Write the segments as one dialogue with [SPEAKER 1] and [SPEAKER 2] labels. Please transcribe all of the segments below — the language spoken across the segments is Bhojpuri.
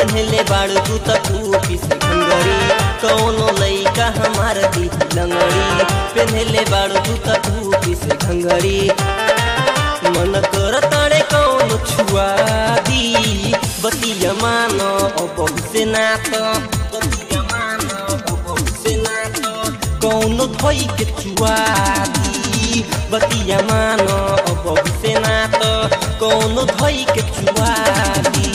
[SPEAKER 1] पेन्हले बाड़ू तू त टूपी से घंगरी, कौनो लइका हमार दी लंगड़ी। पेन्हले बाड़ू तू त टूपी से घंगरी, मन कर ताड़े कौनो छुआ दी। बतिया मानो अब से ना तो, बतिया मानो अब से ना तो, कौनो धोई के छुआ दी। बतिया मानो अब से ना तो, कौनो धोई के छुआ दी।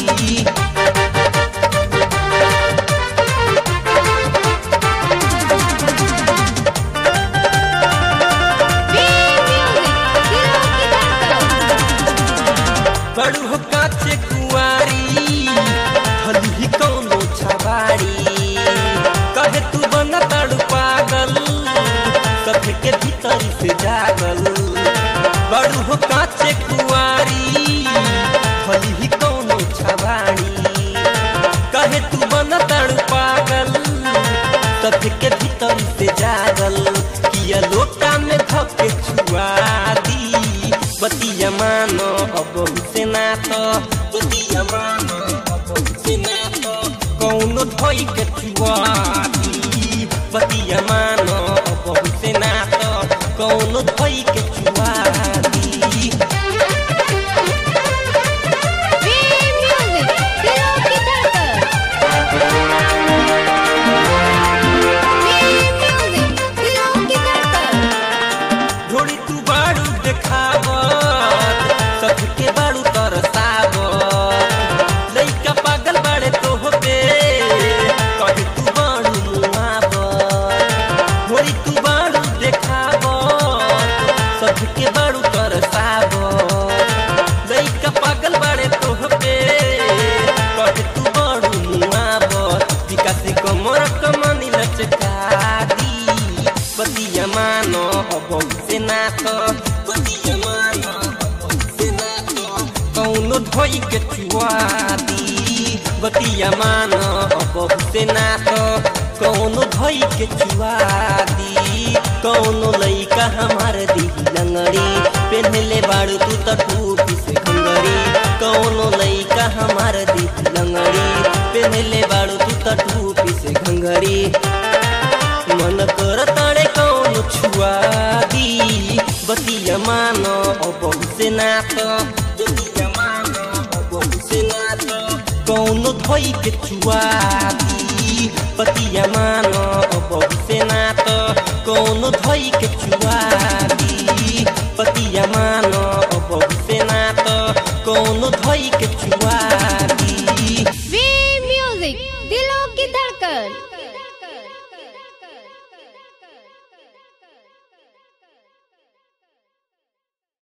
[SPEAKER 1] बड़ू हो काचे कुआरी, हली कौनो छबाड़ी, कहे तू बन ताड़ू पागल, सबके भीतर से जागल। बड़ू हो काचे कुआरी, हली कौनो छबाड़ी, कहे तू बन ताड़ू पागल, सबके भीतर से जागल। किया लोटा में धके छुआ दी। बतिया मानो अब से ना तो, बतिया मानो अब से ना तो, कौनो धोई के छुआ दी। बतिया मानो अब से ना तो, कौनो धोई के छुआ दी। ढोड़ी तू बाड़ू देखावत, सबके बाड़ू तरसावत, लइका पागल बाड़े तोहपे, कहे तू बाड़ू मुआवत। ढोड़ी तू बाड़ू देखावत, सबके बाड़ू तरसावत, लइका पागल बाड़े तोहपे, कहे तू बाड़ू मुआवत। विकास कमर कमनी लचका दी। बतिया मानो अब से ना तो, बतिया मानो अब से ना तो, कौनो धोई के छुआ दी। बतिया मानो अब से ना तो, कौनो धोई के छुआ दी। कौनो लइका हमार दी लंगड़ी, पेन्हले बाड़ू तू त टूपी से घंगरी। कौनो लइका हमार दी लंगड़ी, पेन्हले बाड़ू तू त टूपी से घंगरी। मन कर ताड़े कौनो छुआ दी। बतिया मानो अब से ना तो, बतिया मानो अब से ना तो, कौनो धोई के छुआ दी। बतिया मानो अब से ना तो, कौनो धोई के छुआ दी। बतिया मानो अब से ना तो, कौनो धोई के छुआ दी।
[SPEAKER 2] वी म्यूजिक, दिलों की धड़कन।